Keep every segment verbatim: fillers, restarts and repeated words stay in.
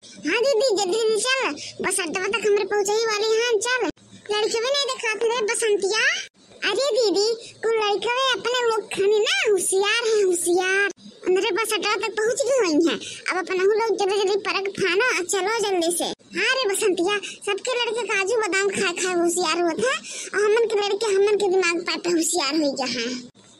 हाँ दीदी, जल्दी जल्दी चल, बस अड्डा तक हमरे पहुँचही वाली हैं, चल। लड़के भी नहीं दिखाते रे बसंतिया। अरे दीदी, कुल लड़कवे अपने लोग खानी ना होशियार हैं, होशियार। अंदरे बस अड्डा तक पहुँच गई हुई हैं। अब अपना लोग जल्दी जल्दी परक फानो और चलो जल्दी से। हाँ रे बसंतिया, सबके लड़के काजू बादाम खाए खाए होशियार होत हैं और हमन के लड़के हमन के दिमाग पाए पे होशियार हुई गया है।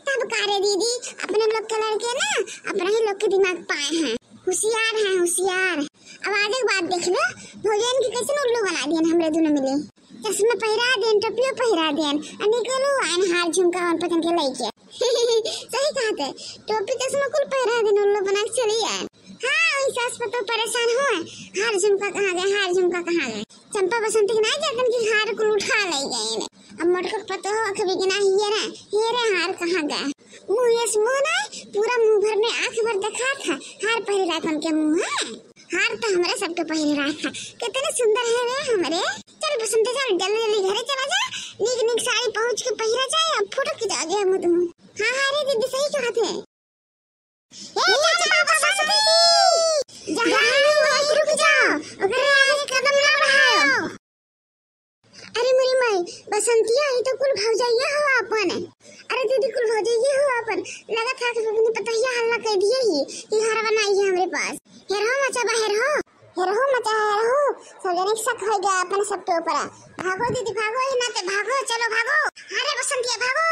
तब का रे दीदी, अपने लोग के लड़के ना अपना ही लोग के दिमाग पाए हैं, होशियार हैं, होशियार। अब आगे बात देख लो, भौजन के कैसे उल्लू बना दिए हमरे दोनों मिले। चश्मा पहिरा देन, टोपियो पहिरा देन, आ निकलू आइन हार झुमका उन पतन के लइके। सही कहत है, टोपी चश्मा कुल पहिरा देन, उल्लू बना के चली आए। हाँ, वही सास पतोह परेशान हो, हार झुमका कहाँ गए, हार झुमका कहाँ गए। चंपा बसंती के ना जातन की हार कुल उठा ले गए ने। अब मोटकर पतोह अख बिगना हियरा, हेरे हार कहाँ गए। मुँह यस मुँह ना, पूरा मुँह भर में आँख भर देखा था, हार पहिरा था उनके मुँह है। हार तो हमरे सबके पहिरे रहा था। कितने सुंदर है रे हमरे। चल बसंती, चल जल्दी जल्दी घरे चला जा। नीक नीक साड़ी पहुँच के पहिरा जाए, अब फोटो खिंचा गया मुँह तुम। हाँ हाँ रे दीदी, सही कहा थे। ए चंपा बसंती, जहाँ हो वहीं रुक जाओ, ओकरे आगे कदम ना बढ़ाओ। अरे मोरी माई, बसंतिया, ई तो कुल भौजाइया हो आपन। अरे दीदी, कुल भौजाइया हो आपन। लगत है कि अपनी पतोहिया हल्ला कर दिए ही कि घर बनाई है हमरे पास। हेरहो मचा बा, हेरहो। हेरहो मचा, हेरहो। सब जने के शक हो गया अपन सबके ऊपर। भागो दीदी, भागो, ये नाते भागो, चलो भागो। अरे बसंतिया, भागो।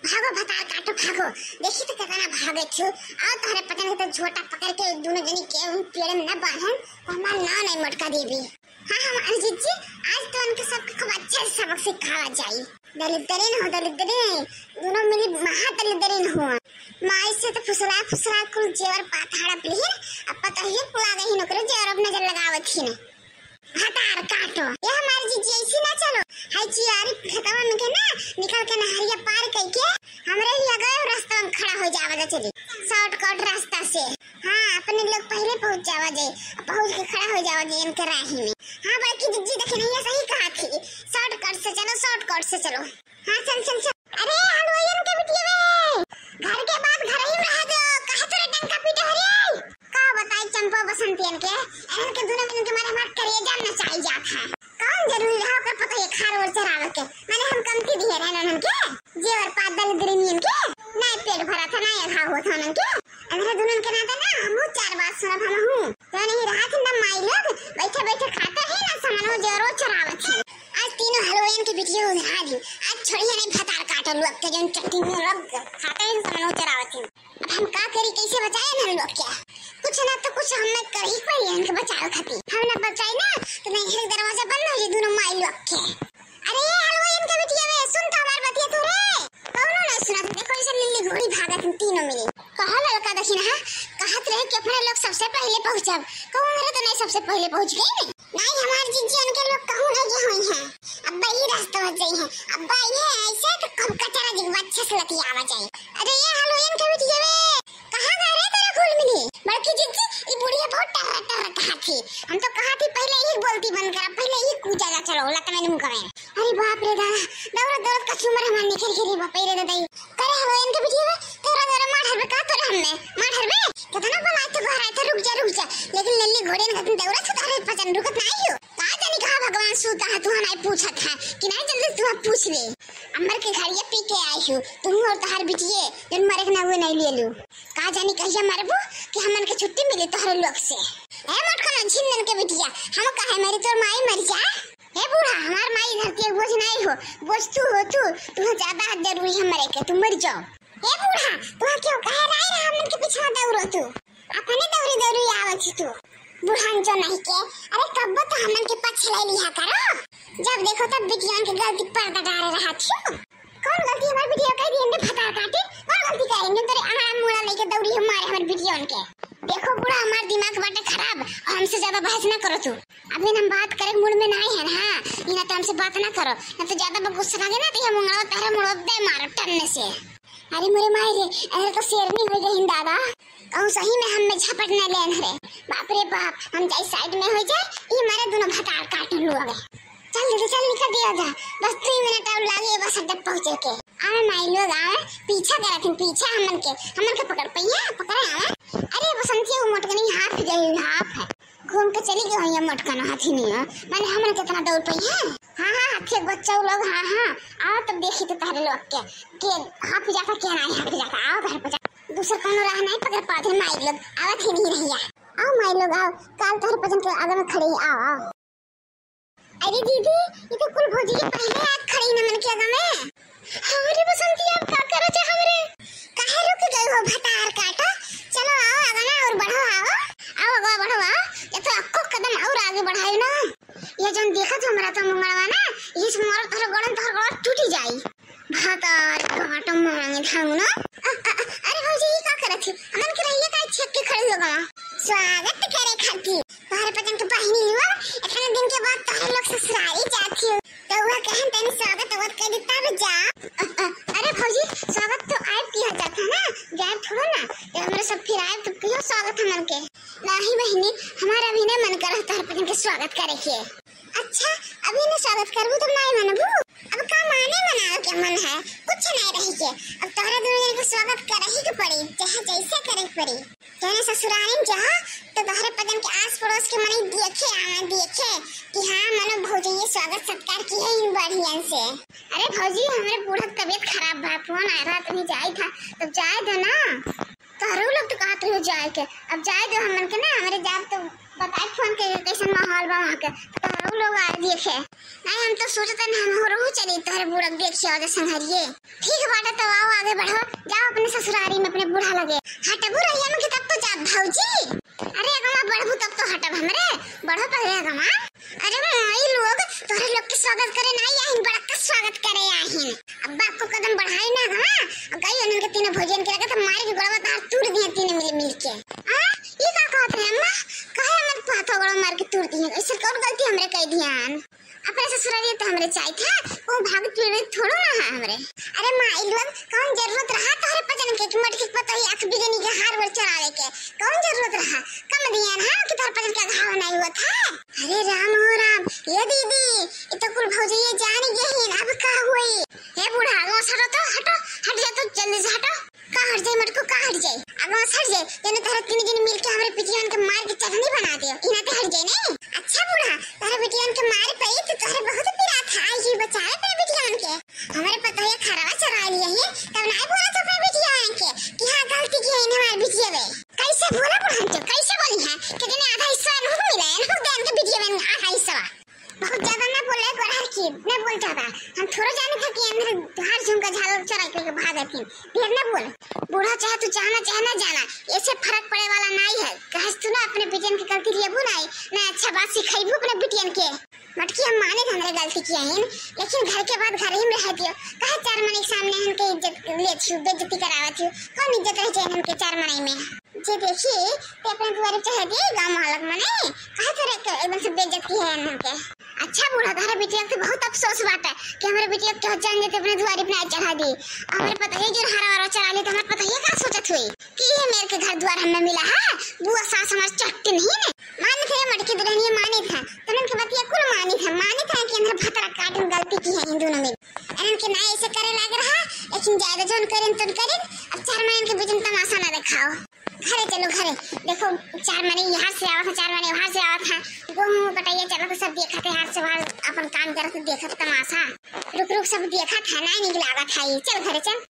भागो भतार काटो, भागो। देखी तो कितना भागे छु। आओ तोहरे पतन के तो झोटा पकड़ के दोनों जनी के उन पेड़ में न बांधन, तो हमार नाव नहीं मोटका देवी। हाँ, हाँ, अरे जीजी, आज तो उनके सबके खूब अच्छा से सबक सिखावा जाई। दलिद्दरीन हो, दलिद्दरीन। दोनों मिली महा दलिद्दरीन हो। माई से तो फुसला फुसला कुल जेवर पात हड़प लिहिन, अब पतोहिए कुल आ गई, ओकरे जेवर अब नजर लगावत हिन। भतार काटो। ये हमार जीजी ऐसी ना चलो। हाय चियारी खेतवा में के ना निकल के नहरिया पार कइके हमरे ही अगवे रास्ता में खड़ा हो जावा जा चली। शॉर्टकट रास्ता से। हाँ, अपने लोग पहले पहुँच जावा जाए। पहुँच के खड़ा हो जावा जाए इनके राही में। हाँ, बड़की जीजी देखी नहीं है, सही कहा थी। शॉर्टकट से चलो, शॉर्टकट से चलो। हाँ, चल, चल, चल। अरे, हलवाइयन के बिटिया रे, घर के बात घर ही में रह दो, काहे तोरे डंका पीटे हरे? का बताई चंपा बसंतियन के, इनके दोनों मिलन के मारे हमार करेजा नचाई जात है। कौन जरूरी रहा ओकर पतोहिया खार ओर चरावे के? माने हम कमती दिहे रहन उनके? जेवर पात दलिद्दरीनियन के? ना पेट भरा था, ना अघाव होत था उनके। इनके दोनों के नाते ना हमहू चार बात सुनब हमहू। तो नहीं रहा थी ना माई लोग, बैठे बैठे खाते हैं ना सामानो जेवरो चरावत हैं। आज तीनों हलवाइयन के बिटिया उधरा दी। आज छोड़िए नहीं भतार काटो लोग के, जौन चट्टी में लोग खाते हैं सामानो चरावत हैं। अब हम का करी, कैसे बचाए ना लोग के? कुछ ना तो कुछ हमें कर ही पड़ी इनके बचावे खातिर। हम ना बचाई ना तो नहीं है दरवाजा बंद हो जाए दोनों माई लोग के। अरे ये हलवाइयन के बिटिया वे, सुन तो हमार बतिया तू रे। कौनो नहीं सुना, देखो जैसे लिल्ली घोड़ी भागत हैं तीनों मिली। कहा लड़का देखी ना, कहत रहे कि अपने लोग सबसे पहले पहुँचब। कहूँ मेरे तो नहीं सबसे पहले पहुँच गई नहीं। नहीं, हमार जीजी उनके लोग कहूँ नहीं गए हुई हैं। अब ई रास्ता बच गई है। अब ई है ऐसे तो खूब कचरा जी अच्छे से लतियावा जाए। अरे ये हलवाइयन के बिटिया वे, कहाँ गए रे तेरा घुल मिली? बड़की जीजी, ई बुढ़िया बहुत टर्र टर्र कहा थी। हम तो कहा थी पहले ही बोलती बंद करा, पहले ही कूचा जा चलो, लत में मुँह में। अरे बाप रे दादा, दौड़त दौड़त कचूमर हमार निकल के रे बाप रे दादा। करे हलवाइयन के बिटिया वे, तोरा तोरा मार हरबे का तोरे हमने? मार हरबे? कितना बोला तो घर आए थे, रुक जा, रुक जा। लेकिन लल्ली घोड़े ने दौड़त तो तारे पचन रुकत नहीं हो। का जानी कहाँ भगवान सूता है, तू हमारे पूछत है कि नहीं, जल्दी तू अब पूछ ले। अम्बर के घड़िया पी के आई हूँ, तू और तोहार बिटिये, जन मरे के ना हुए नहीं ले लू। का जानी कहिया मरबू कि हमन के छुट्टी मिली तोहरे लोग से। ए मोटका ना झिंदन के बिटिया, हम काहे मरी, तोर माई मर जा। हे बूढ़ा, हमार माई धरती के बोझ नहीं हो, बोझ तू हो तू, तू ज्यादा जरूरी है मरे के, तू मर जाओ। हे बूढ़ा, तू क्यों कहे राय रहा हमन के पीछे दौड़ो तू? अपने दौड़ी दौड़ी आवत ही तू। बुढ़ान जो नहीं के, अरे कब्बो तो हमन के पछ ले लिया करो। जब देखो तब बिटियन के गलती पर्दा डारे रहा थी। कौन गलती हमारे बिटिया कह दी हमने भतार काटे? कौन गलती कह दी? तेरे आड़ा मुड़ा लेके दौड़ी हम मारे हमारे बिटियन के। देखो बूढ़ा, हमार दिमाग बाटे खराब और हमसे ज्यादा बहस ना करो तू। अभी हम बात करे मूड में नहीं है ना, ये ना तो हमसे बात ना करो, ना तो ज्यादा गुस्सा लगे ना तो ये मुंगड़ा तारा मुड़ो दे मारो टन्ने से। अरे मोरे माई रे, अरे तो शेरनी हो गई दादा। कहूँ सही में हम में झपट न लेन रे। बाप रे बाप, हम जाई साइड में हो जाए, ये मारे दोनों भतार काटन लोग। चल दीदी, चल निकल दिया जा। बस तीन मिनट और लागे बस अड्डा पहुँचे के। आवे माई लोग आवे, पीछा करत हैं, पीछा हमन के, हमन के पकड़ पइया, पकड़े आवे। अरे बसंती, वो मोटकनी हाथ गई हाफ है। घूम के चली गई है मोटका ना हाथी नहीं है। माने हमन कितना दौड़ पई है। हाँ, हाँ, हाथी के बच्चा लोग, हाँ, हाँ। आओ तब देखी तो तहरे लोग के, के हाफ जाता, के नहीं हाफ जाता। आओ घर पर जा। दूसर कौनो राह नहीं पकड़ पाते माई लोग। आवत ही नहीं रहिया। आओ माई लोग, आओ। काल तहरे पजन के आगे में खड़ी है, आओ, आओ। अरे दीदी, ये तो कुल भौजी के पहले आके खड़ी न मन के आगे में। अरे बसंती, आप का करत है हमरे? काहे रुक गई हो भतार काटा? चलो आओ आगे ना और बढ़ो, आओ। आओ आगे बढ़ो, आओ। ये तो अक्को कदम और आगे बढ़ाई ना। ये जौन देखत हो हमरा तो मुंगड़वा ना, ये से मारो तोहर गड़न, तोहर गड़न टूटी जाई। भतार काटा मांगे धाऊ ना। अ, अ, अ, अरे भौजी, ये का करत है? हमन के रहिया काहे छेक के खड़ी हो गवा? स्वागत करे खातिर। तोहरे पजन के बहिनी लोग, इतना दिन के बाद तोहरे लोग ससुरारी जात हो, तो वह कहन तनी स्वागत वगत कर दी तब जा। अ, अ, अरे भौजी, स्वागत तो आए किया जाता है ना, जाए थोड़ा ना, जब हमरे सब फिर आए तो किया स्वागत हमन के। नहीं बहिनी, हमारा भी नहीं मन करत तोहरे पजन के स्वागत करे के। अच्छा, अभी न स्वागत करबू तो नहीं मनबू? अब का माने मनावे के मन है, कुछ नहीं रही के। अब तोहरे दोनों जन के स्वागत करही के पड़ी, चाहे जैसे करे के पड़ी। तोहरे ससुरारी में जा, तो तोहरे पजन के आस पड़ोस के मनई देखे, आवे देखे कि हाँ, मनो भौजी ये स्वागत सत्कार की है इन बढ़िया से। अरे भौजी, हमरे बूढ़ा के तबीयत खराब बा, फोन आ रहा, तनी जाई था, तब जाए दो ना। तोहरे लोग तो कहत रहो जाए के, अब जाए दो हमन के ना, हमरे जाब तो बताए फोन के कैसन माहौल बा वहाँ के, तोहरे लोग आए देखे। नहीं, हम तो सोचते ना, हम हो रहू चली तोहरे बूढ़ा के देखे और संघरिए। ठीक बाटे, तो आओ आगे बढ़ो, जाओ अपने ससुरारी में अपने बूढ़ा लगे। हटबू रहिया में कि तब तो जाब भौजी। अरे अगवा बढ़बू तब तो हटब हमरे, बढ़ो पहले अगवा। अरे माई लोग, तोहरे लोग के स्वागत करे ना आहिन, बड़का स्वागत करे आहिन। अब बाप को कदम बढ़ाई ना अगवा, अब गई उन्हन के तीनों भौजियन के लगे तो मारे के गोड़वा तार तूर दिए तीनों मिल मिल के। आ, ई का कहत है अम्मा? काहे हमर पाथो गोड़वा मार के तूर दिए? ऐसे कौन गलती हमरे कह दियान? अपने ससुरारी तो हमरे चाहित है, वो भाग पीड़ित थोड़ो ना है हमरे। अरे माई लोग, कौन जरूरत रहा तोहरे पजन के कि मटकी के पतोही आँख बिगनी के हार वर चरावे के? कौन जरूरत रहा? कम दियान है कि तोहरे पजन के घाव नहीं हुआ था? अरे राम हो राम, ये दीदी, ये तो कुल भौजी ये जान गई, अब का हुई? हे बूढ़ा, अगवा सरो तो, हटो, हट जा तू, जल्दी से हटो। का हट जाई मटकू, का हट जाई? अगवा से हट जाई, जने तोहरे तीन जन मिल के हमरे पिटियन के मार के चटनी बना दियो, इना ते हट जाई नहीं। अच्छा बूढ़ा, तोहरे बिटियन के मारे पई तो तोहरे बहुत पिरात है, आई ही बचाए अपने बिटियन के। हमरे पतोहिया खरवा चरा लिया ही, तब नहीं बोला तो अपने बिटियन के कि हाँ गलती की है इन्हें हमारे बिटिया में। कैसे बोला बूढ़ा तो, कैसे बोली है कि जने आधा हिस्सा इनको मिला है, इनको दे इनके बिटिया में आधा हिस्सा। बहुत ज्यादा ना बोले, गोरहर की, ना बोल ज्यादा। हम थोड़ा जाने था कि अंदर हार झुमका झालर चोराई करके भाग आती। ढेर ना बोल। बूढ़ा चाहे तू जाना चाहे ना जाना, ऐसे फर्क पड़े वाला नहीं है। कहे तू ना अपने बिटियन की गलती लेबू नहीं, ना अच्छा बात सिखाईबू अपने बिटियन के। मटकी हम माने था हमरे गलती किया है, लेकिन घर के बात घर ही में रह दियो। कहे चार मने के सामने हमके इज्जत लेत हो, बेइज्जती करावत हो। कौन इज्जत रह जाए हमके चार मने में? जे देखी, ते अपने दुआरे चढ़ा दिए, गाँव मोहल्ला के मने, काहे तोरे के एकदम से बेइज्जत की है इनके? अच्छा बूढ़ा, तोहरे बिटिया के बहुत अफसोस बाटे कि हमरे बिटिया के केहू जान जाते अपने दुआरे पे ना चढ़ा दी। हमरे पतोहिया जो हरा वारा चला ले, तो हमरे पतोहिया का सोचत हुई कि ये मेरे के घर द्वार हमें मिला है, बुआ सास हमार चट्टी नहीं ने। मानित है मटकी दुल्हनिया, मानित है, तनन के बतिया कुल मानित है, मानित है कि अंदर भतरा काटन गलती की है इन दोनों में। इनन के ना ऐसे करे लाग रहा, लेकिन ज्यादा जौन करें तुन करें, अब चार महीने के बीच में तमाशा ना दिखाओ। घरे चलो, घरे। देखो, चार मने यहाँ से आवत है, चार मने वहाँ से आवत है। गेहूँ कटैया चलो, तो सब देखत है, हाथ से वहाँ अपन काम करत, देखत तमाशा। रुक, रुक, सब देखत है, ना निक लागत है ये। चल घरे चल।